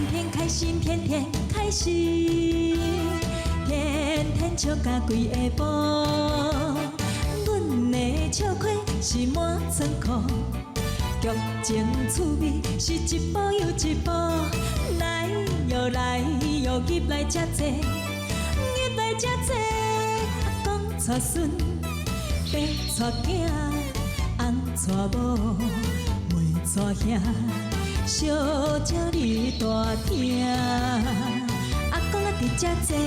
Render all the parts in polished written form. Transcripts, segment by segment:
天天開心，天天開心，天天笑甲規下晡。阮的笑虧是滿倉庫，劇情趣味是一步又一步。來喲來喲，入來遮濟，入來遮濟。阿公娶孫，伯娶囝，翁娶某，妹娶兄。小鸟你大听，阿公啊伫遮坐，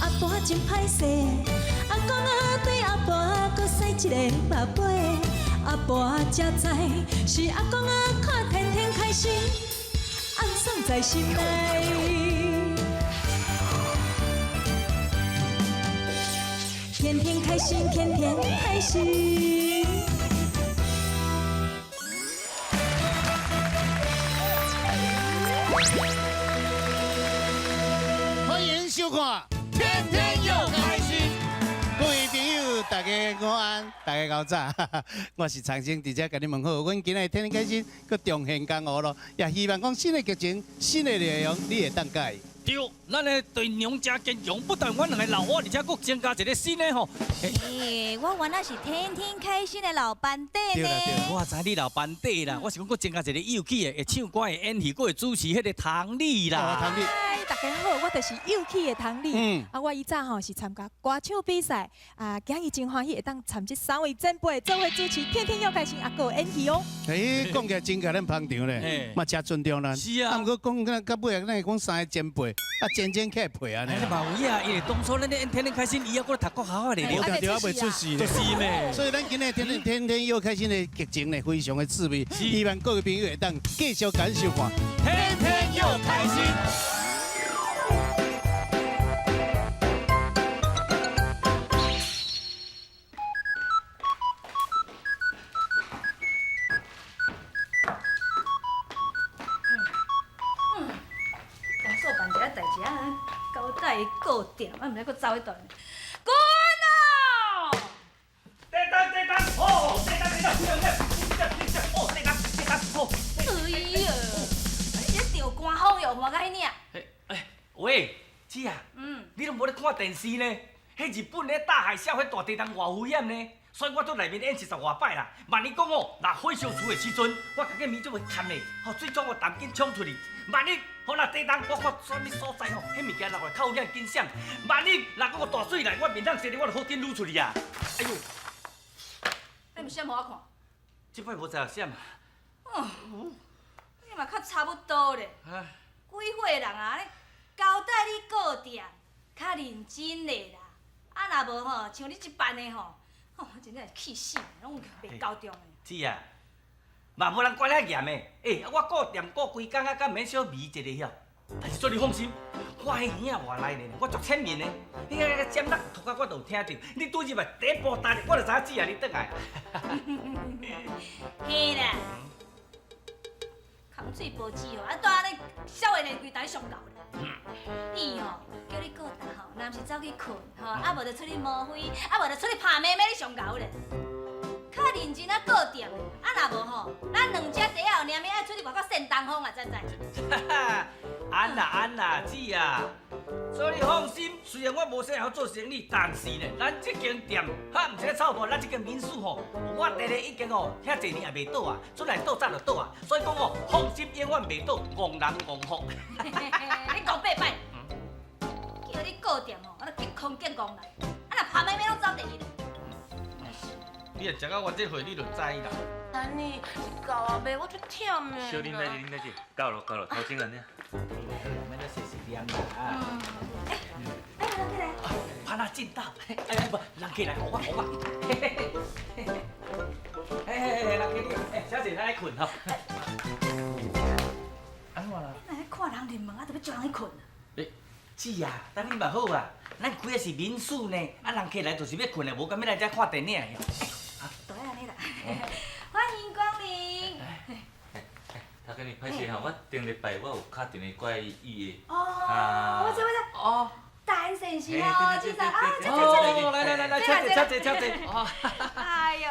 阿婆真歹势。阿公啊对阿婆阁使一个目尾，阿婆才知是阿公啊看天天開心，暗爽在心內。天天開心，天天開心。歡迎收看《天天又開心》，各位朋友，大家午安，大家𠢕早，我是長生，佇遮共你問好。阮今仔日天天開心，閣重現江湖咯，也希望講新的劇情、新的內容，你會當佮意。對，咱的對娘真堅強，不但阮兩个老我，而且閣增加一個新的吼。欸，我原來是天天開心的老班底呢。我知你老班底啦，我是講閣增加一個有趣的，會唱歌、會演戲、閣會主持彼個唐麗啦。唐麗。大家好，我就是有趣的唐麗。啊，我以前吼是參加歌唱比賽，啊，今日真歡喜會當參這三位前輩做伙主持，天天又開心，啊，閣有演戲哦。欸，講起來真共咱捧場咧，嘛真尊重咱。是啊。啊，毋過講到到尾啊，咱會講三個前輩，啊，真正起來配按呢。嘛有影，因為當初咱咧演天天開心，伊猶閣讀國校啊咧。對對，猶未出世咧。就是呢。所以咱今日天天天天又開心的劇情呢，非常的趣味，希望各位朋友會當繼續感受看。天天又開心。顧店，啊，毋知閣走去佗。滾哦！地單地單，哦，地單地單，哦，地單地單，哦。哎呀，你這著寒風又換到彼領。欸，喂，姊啊，你攏無咧看電視呢？彼日本咧大海嘯，彼大地震偌危險呢？所以我佇內面演70外擺啦。萬一講哦，若火燒厝的時陣，我家己物做會崁咧，予水總予澹緊衝出去。萬一予若地震，我看啥物所在吼，彼物件落來較有險緊閃。萬一若講個大水來，我面當洗咧，我就好緊擼出去啊！哎喲，你毋閃予我看？這擺無在閃。哦，你嘛較差不多咧。幾歲人啊？交代你顧店，較認真咧啦。啊，若無吼，像你這般的吼。哦，真正是氣死，攏袂交重的。姊啊，嘛無人管遐嚴的。欸，我顧店顧規工啊，敢免小微一下曉？但是做你放心，我彼耳仔外內呢，我足淺面的。你遐個尖落塗甲我都有聽著。你拄入來第一步踏入，我就知影姊啊，你轉來。嘿啦，空喙無舌吼，啊，住按呢痟的連規台上𠢕咧。你吼，叫你顧店吼，若毋是走去睏吼，啊無就出去摸灰，啊無就出去拍妹妹，你上𠢕咧。較認真啊顧店，啊若無吼，咱兩只袋仔後領物愛出去外口扇東風啊，知毋知？安啦安啦，姊啊，所以你放心，雖然我無啥會曉做生意，但是呢，咱這間店，哈，毋是咧臭大，咱這間民宿吼，我佇咧已經吼遐濟年也袂倒啊，出來倒早就倒啊，所以講吼，放心，永遠袂倒，戇人戇福。你講八擺，叫你顧店吼，我就激空激戇來，啊若拍妹妹攏走第一咧。你若食到我這歲，你就知啦。安呢是夠啊袂？我足忝的。小啉奶茶，啉奶茶，夠咯夠咯，頭前按呢。免咧細細念啦。哎，哎，人起來。潘仔進到，哎不，人起來，予我予我。嘿嘿嘿，嘿嘿，人起來，哎，小姐，咱來睏吼。按怎啦？你若看人入門，啊，就欲招人去睏啊？欸，姊啊，等你嘛好啊，咱開的是民宿呢，啊，人客來就是欲睏的，無干欲來遮看電影的。就愛按呢啦，歡迎光臨。頭家你歹勢吼，我頂禮拜我有敲電話過來預約。哦，我知我知。哦。陳先先生吼，凊彩啊，这这哦，来来来来，请坐，请坐，请坐。哎呦，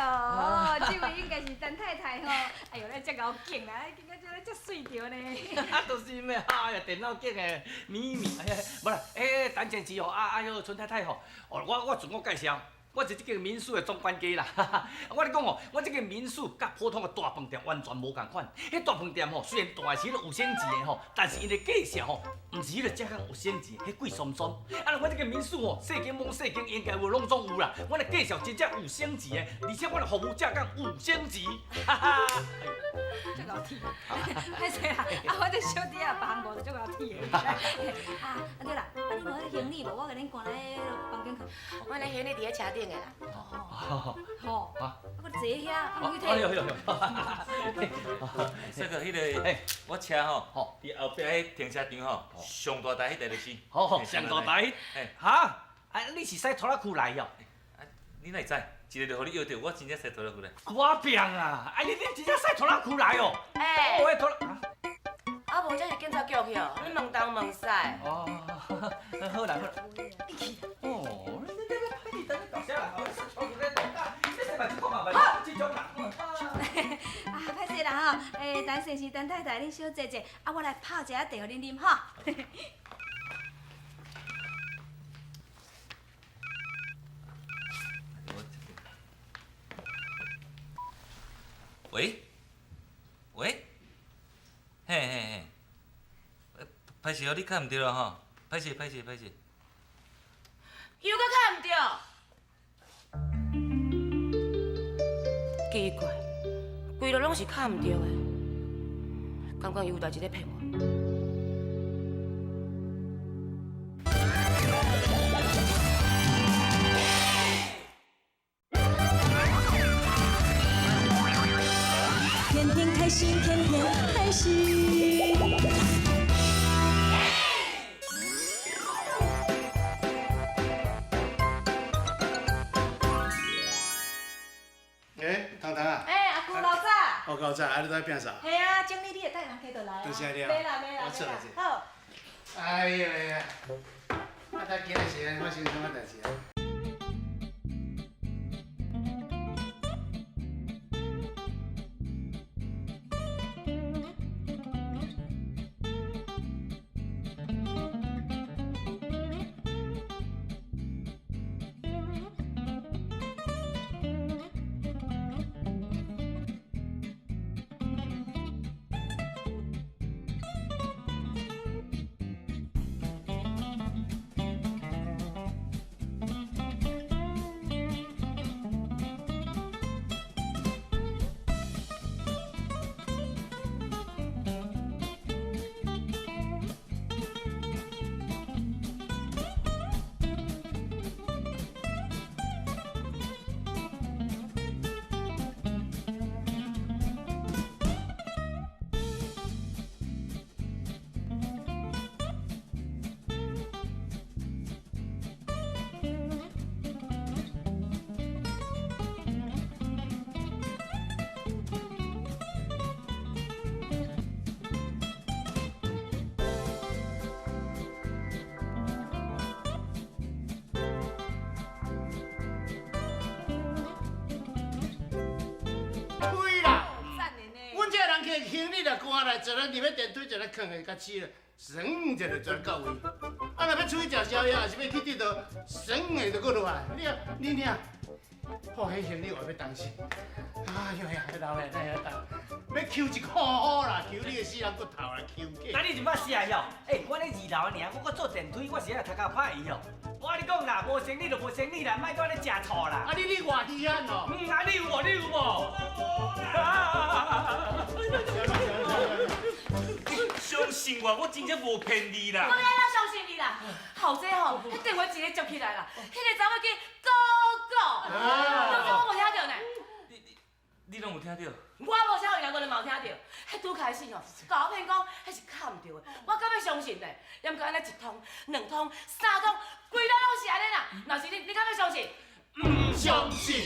这位应该是陈太太吼。哎呦，咱遮𠢕景啦，感觉这遮媠著呢。啊，就是咩？哎呀，电脑景的咪咪，哎呀，无啦，哎，陈先生吼，啊啊，彼个陈太太吼，哦，我自我介绍。我是这间民宿的总管家啦，我咧讲哦，我这间民宿佮普通的大饭店完全无仝款。彼大饭店吼，虽然大是彼个有星级的吼，但是𪜶的价钱吼，毋是彼个遮讲有星级，彼贵松松。啊，我这间民宿吼，细间摸细间应该有拢总有啦。我的介绍真正有星级的，而且我的服务正讲五星级，哈哈。足𠢕铁，歹势啦，啊，我这小弟啊，别项无就足𠢕铁的。啊，啊对啦，啊你无彼行李无？我共恁赶来房间去。阮的行李伫咧车顶的啦。哦，吼，啊，阁坐遐，啊，无去哎呦提。呦呦！说个彼个，哎，我车吼，伫后壁彼停车场吼，上大台彼台就是。好好，上大台。哈，啊，你是驶拖拉机来哦？啊，你哪会知？一个就予你约著，我真正驶拖拉机来。我变啊！啊，你真正驶拖拉机来哦？哎，我拖拉。啊，无这是警察局去哦，你问东问西。哦，好啦好啦。哦，你这个歹去，等你搞啥啦？啊，歹势啦吼，欸，陈先生、陈太太，恁小坐坐，啊，我来泡一下茶予恁啉吼。喂，喂，嘿嘿嘿，歹势哦，你敲毋著吼，歹势歹势歹势。又阁敲毋著。奇怪，规路拢是敲毋著的，敢讲伊有代志咧骗我？天天开心，天天开心。哎，糖糖啊，哎，阿舅老早。我够早，啊，你在拼啥？嘿啊，整理你会带人客就来啊。多谢你啊。袂啦袂啦袂啦。好。哎呀呀，啊，他今日是发生啥物代志啊？推啦！阮这人客行李若搬来，一个入去电梯，一个囥下较死了，爽一个就到位。啊，若欲出去食宵夜，还是欲去佚佗，爽的就阁落来。你啊，你领，哦，彼行李我欲担心。哎呦呀，老的哪晓担？欲抽一箍好啦，抽你个死人骨头啦，抽过。那你就捌死啊哟？欸，我咧二楼尔，我阁坐电梯，我是爱头壳歹去哦。我跟你讲啦，无生理就无生理啦，莫阁按呢食醋啦。啊你你偌稀罕哦？嗯，啊你有无？你有无？相信我，我真正无骗你啦。我欲按怎相信你啦？后生吼，彼电话一个接起来啦，彼个查某叫哥哥，当初我无听著呢。你拢有听著？我无听，伊两个人嘛有听著。彼拄开始吼，共我骗讲彼是敲毋著的，我敢欲相信呢？抑毋过按呢一通、两通、三通，规路拢是按呢啦。若是你，你敢欲相信？毋相信。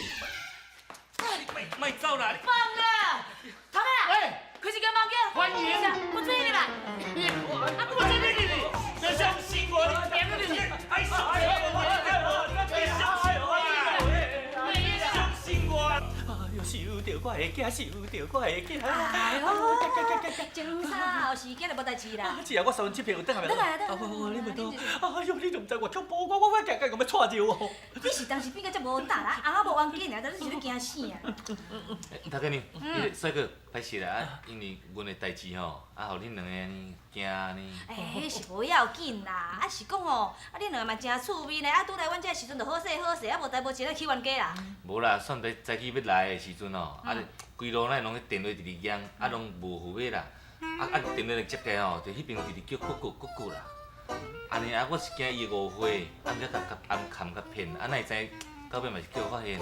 莫走啦！放啦！头家啊，开一间房间，欢迎。我注意你来。我这边你，你相信我，你哎，的囝受著，我的囝。哎呦，前三后四，今日无代志啦。是啊，我三分七票有转来转来转来。你袂当，哎呦，你都毋知偌恐怖，我惊甲共要掣著哦。你是当时变甲遮无胆啦，翁仔某冤家尔，你是咧惊死啊？头家娘，彼个帅哥歹势啦，啊，因为阮的代志吼，啊，予恁两个按呢惊按呢。哎，彼是无要紧啦，啊是讲吼，啊恁两个嘛真趣味呢，啊拄来阮遮的时阵就好势好势，啊无代无志咧起冤家啦。无啦，算早早起欲来的时阵吼，啊，规路咱拢彼电话直直响，啊，拢无赴尾啦，啊电话就接起来吼，就彼边直直叫哥哥哥哥啦。按呢啊，我是惊伊会误会，啊，毋才共共暗含共骗，啊，哪会知到尾嘛是叫我发现。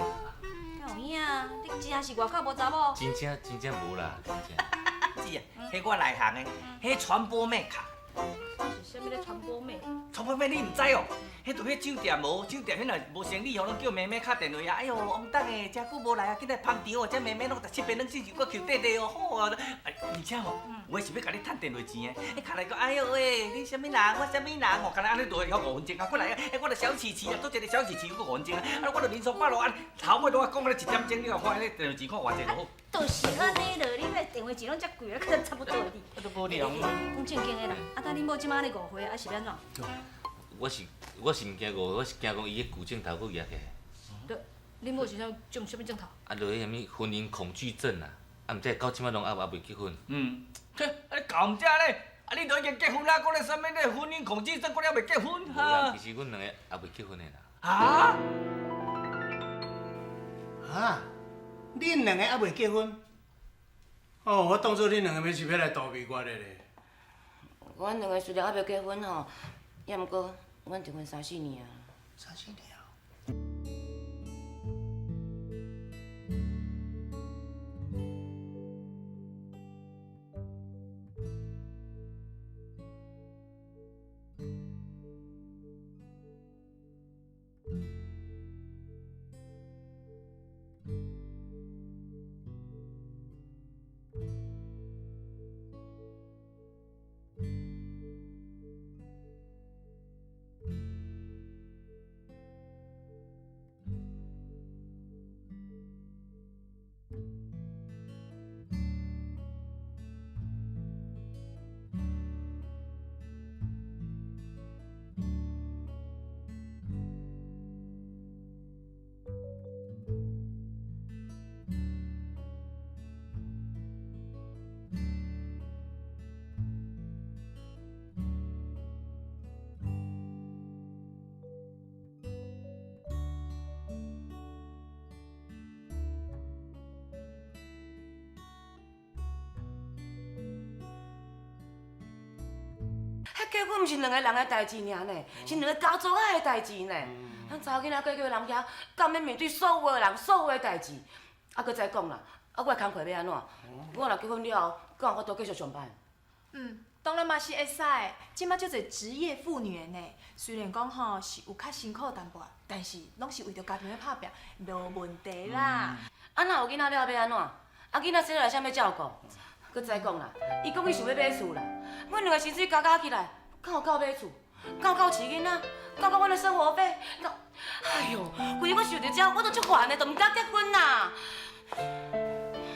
敢有影？你真正是外口无查某？真正真正无啦，真正。姊啊，彼我内行的，彼传播妹卡。是啥物咧传播妹？传播妹你毋知哦？彼就彼酒店无，酒店彼若无生意吼，拢叫妹妹敲电话啊。哎哟，王董的，遮久无来啊，紧来捧场哦，这妹妹拢十七八两四就阁扣短短哦，好啊。而且吼，有的是欲共你趁电话钱的，彼敲来讲，哎哟喂，你啥物人？我啥物人？哦，敢若按呢就会晓5分钟啊，过来啊，哎，我著小琪琪啊，拄一个小琪琪又阁5分钟啊，啊，我著人数百路啊，头尾拢爱讲了一点钟，你看彼电话钱看偌济就好。就是按呢咯，你彼电话钱拢遮贵啊，可差不多哩。啊，都无聊。讲正经的啦，啊，等恁某这摆按呢误会，啊是欲按怎？我是毋惊误会，我是惊讲伊彼旧症头阁举起来。对，恁某是啥种啥物症头？啊，就彼啥物婚姻恐惧症啊，啊，毋知到这摆拢犹未结婚。嗯，切，啊你搞毋遮咧？啊你都已经结婚啦，阁咧啥物咧婚姻恐惧症，阁犹未结婚？无啦，其实阮两个犹未结婚的啦。啊？啊？恁两个犹未结婚？哦，我当做恁两个欲是欲来逃避我的咧。阮两个虽然犹未结婚吼，也毋过阮订婚三四年啊。三四年啊？彼结婚毋是两个人的代志尔呢，是两个家族仔的代志呢。咱查某囡仔过去人遐，敢欲面对所有的人、所有的代志？啊，阁再讲啦，啊，我的工课欲按怎？我若结婚了后，敢有法度继续上班？嗯，当然嘛是会使的。这马足济职业妇女的呢，虽然讲吼是有较辛苦淡薄，但是拢是为著家庭咧拍拼，无问题啦。啊，若有囡仔了后欲按怎？啊，囡仔生落来谁欲照顾？阁再讲啦，伊讲伊想欲买厝啦，阮两个薪水加加起来，敢有够买厝？敢有够饲囡仔？敢有够阮的生活费？哎哟，规日我想著这，我都足烦的，都毋敢结婚啦。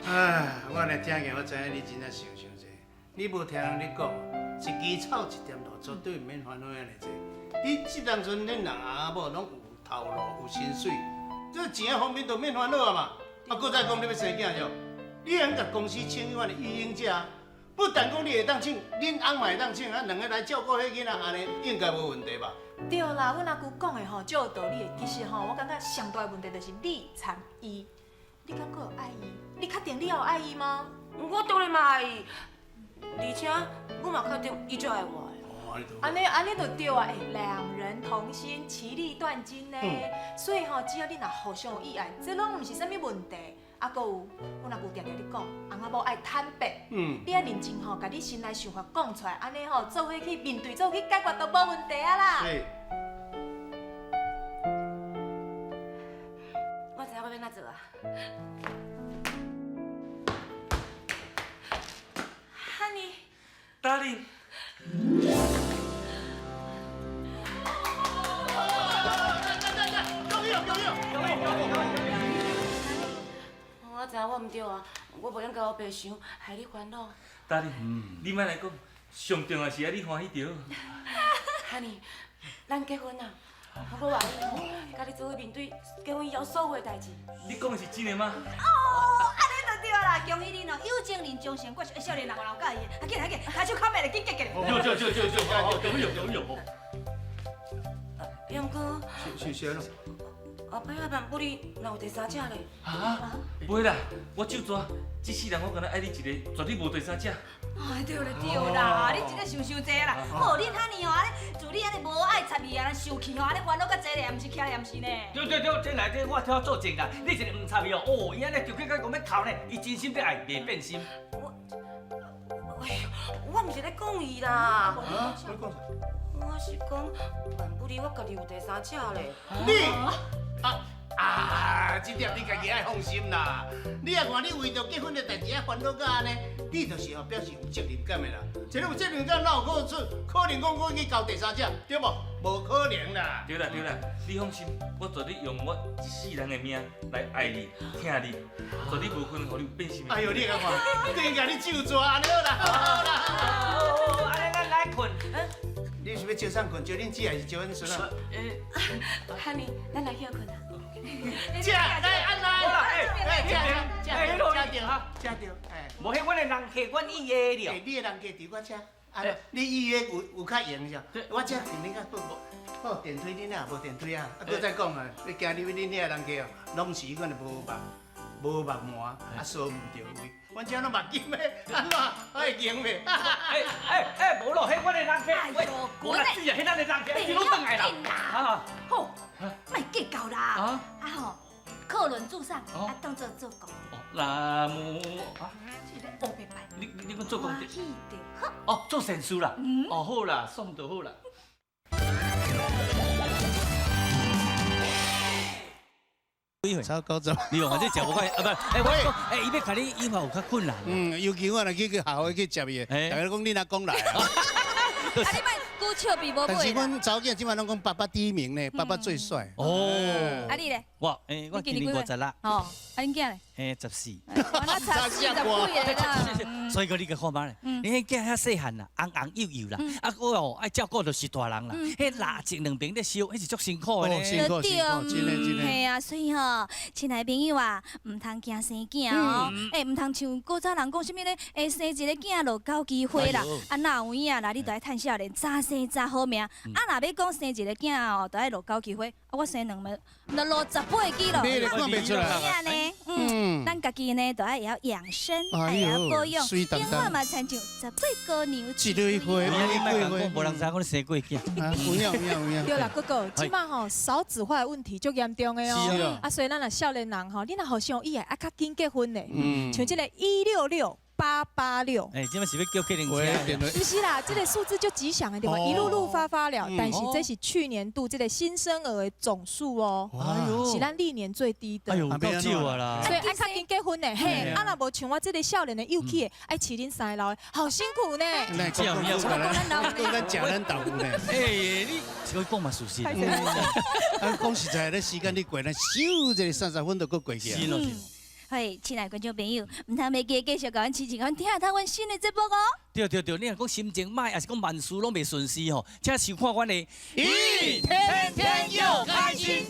哎，我按呢听见，我知影你真正想伤济。你无听人咧讲，一支草一点露，绝对毋免烦恼遐尔济。你这当阵恁人翁仔某拢有头路、有薪水，这钱的方面就免烦恼啊嘛。啊，阁再讲你欲生囝哟，你会用共公司请彼款的育婴假，不但讲你会当请，恁翁嘛会当请，啊，两个来照顾彼囡仔，按呢应该无问题吧？对啦，阮阿舅讲的吼，足有道理的。其实吼，我感觉上大的问题就是你参伊，你敢阁有爱伊？你确定你犹有爱伊吗？我当然嘛爱伊，而且我嘛确定伊足爱我的。按呢按呢就对啊，欸，两人同心，其利断金呢。所以吼，只要你若互相有意爱，这拢毋是啥物问题。啊，阁有，阮阿舅定定咧讲，翁仔某爱坦白，你爱认真吼，共你心内想法讲出来，按呢吼，做伙去面对，做伙去解决都无问题啊啦。我知影我欲按怎做啊。Honey。 Darling。我知影我毋对啊，我無用共烏白想，害你煩惱。大你，你莫來講，上重要是愛你歡喜著。 Honey，咱結婚啊！我話你，共你做伙面對結婚以後所有的代誌。你講的是真的嗎？哦，按呢就對啦，恭喜恁哦，有情人終成眷屬，少年人有人佮意的，啊緊來緊，跤手較慢咧，緊結結。對對對對對，好，恭喜恭喜。毋過，是是啥？後擺啊，萬不利若有第三者咧？啊？袂啦，我手抓，這世人我敢若愛你一个，絕對無第三者。哎，對啦對啦，你真正想傷濟啦。好，恁遐爾吼，按呢自你按呢無愛插伊啊，生氣吼，按呢煩惱較濟咧，毋是起來，毋是呢？對對對，這來這我聽我作證啦。你一個毋插伊哦，哦，伊按呢就去甲講欲哭呢，伊真心欲愛，袂變心。我，哎呦，我毋是咧講伊啦。啊？你講啥？我是講，萬不利我家己有第三者咧。你啊啊！這點你家己愛放心啦。你若看你為著結婚的代誌啊煩惱到按呢，你就是吼表示有責任感的啦。這個有責任感，哪有可出可能講我去交第三者，對無？無可能啦。對啦對啦，你放心，我絕對用我一世人的命來愛你、疼你，絕對無可能予你有變心的。哎呦，你看看，等於共你咒抓按呢好啦，好啦。哦，按呢咱來睏。你是欲招啥睏？招恁姊還是招阮孫仔？ Honey，咱來歇睏啊。食來按來，哎，食食食著哈，食著，哎。無彼阮的人客，阮預約的了。欸，你的人客佇我遮，啊，你預約有較閒是？我遮肯定較好。好，電梯恁遐無電梯啊？啊，閣再講啊，你行入去恁遐人客哦，攏是彼款的無目無目膜，啊，鎖毋著位。阮遮攏目金的，按怎我會用袂？哎哎哎，無咯，彼阮的人客，喂，無啦，姊啊，彼咱的人客，伊攏轉來啦。啊，好，莫計較啦。啊吼，客輪至上，啊當做做工。南無啊，這個烏白白。你講做功歡喜就好。哦，做善事啦。哦，好啦，爽就好啦。超高十，你哦，這食無快啊？不，欸，我講，欸，伊欲共你引發有較困難。嗯，尤其我若去去校會去接伊，大家講你若講來啊。啊，你莫舉笑鼻無尾。但是阮查某囝這擺攏講爸爸第一名呢，爸爸最帥。哦。啊你咧？我，欸，我今年56。哦，啊恁囝咧？欸，14。我差四十幾個啦。所以講你閣看覓咧？你彼囝遐細漢啦，紅紅幼幼啦，啊，閣哦愛照顧就是大人啦。彼蠟燭兩爿咧燒，彼是足辛苦的咧。辛苦辛苦，真的真的。嘿啊，所以吼，親愛朋友啊，毋通驚生囝哦，欸，毋通像古早人講啥物咧，欸，生一个囝落九支花啦，啊，哪有影啦？你著愛趁少年，早生早好命。啊，若欲講生一个囝哦，著愛落九支花，啊，我生兩个，著落18支咯。你看袂出來。呢，嗯，咱家己呢，著愛會曉養生，會曉保養，永遠嘛親像18姑娘。一蕊花，你莫講，無人知影你生過囝。有影有影有影。對啦，哥哥，這擺吼少子化的問題足嚴重的哦。啊，所以咱若少年人吼，你若互相意愛，啊，較緊結婚咧。像這個166886。欸，這擺是欲叫計程車？毋是啦，這個數字就吉祥的對吧？一路路發發了，但是這是去年度這個新生兒的總數哦，是咱歷年最低的。哎呦，夠少啊啦！所以愛較緊結婚呢，嘿，啊若無像我這個少年的幼起的，愛飼恁三个老的，好辛苦呢。講咱食咱豆腐呢。欸，你這個講嘛事實。啊，講實在，咧時間咧過，咱咻一下30分就閣過去啊。是咯是。嘿，親愛觀眾朋友，毋通袂記繼續共阮支持，阮聽下阮新的節目哦。對對對，你若講心情歹，抑是講萬事攏袂順遂吼，請收看阮的咦，天天又開心。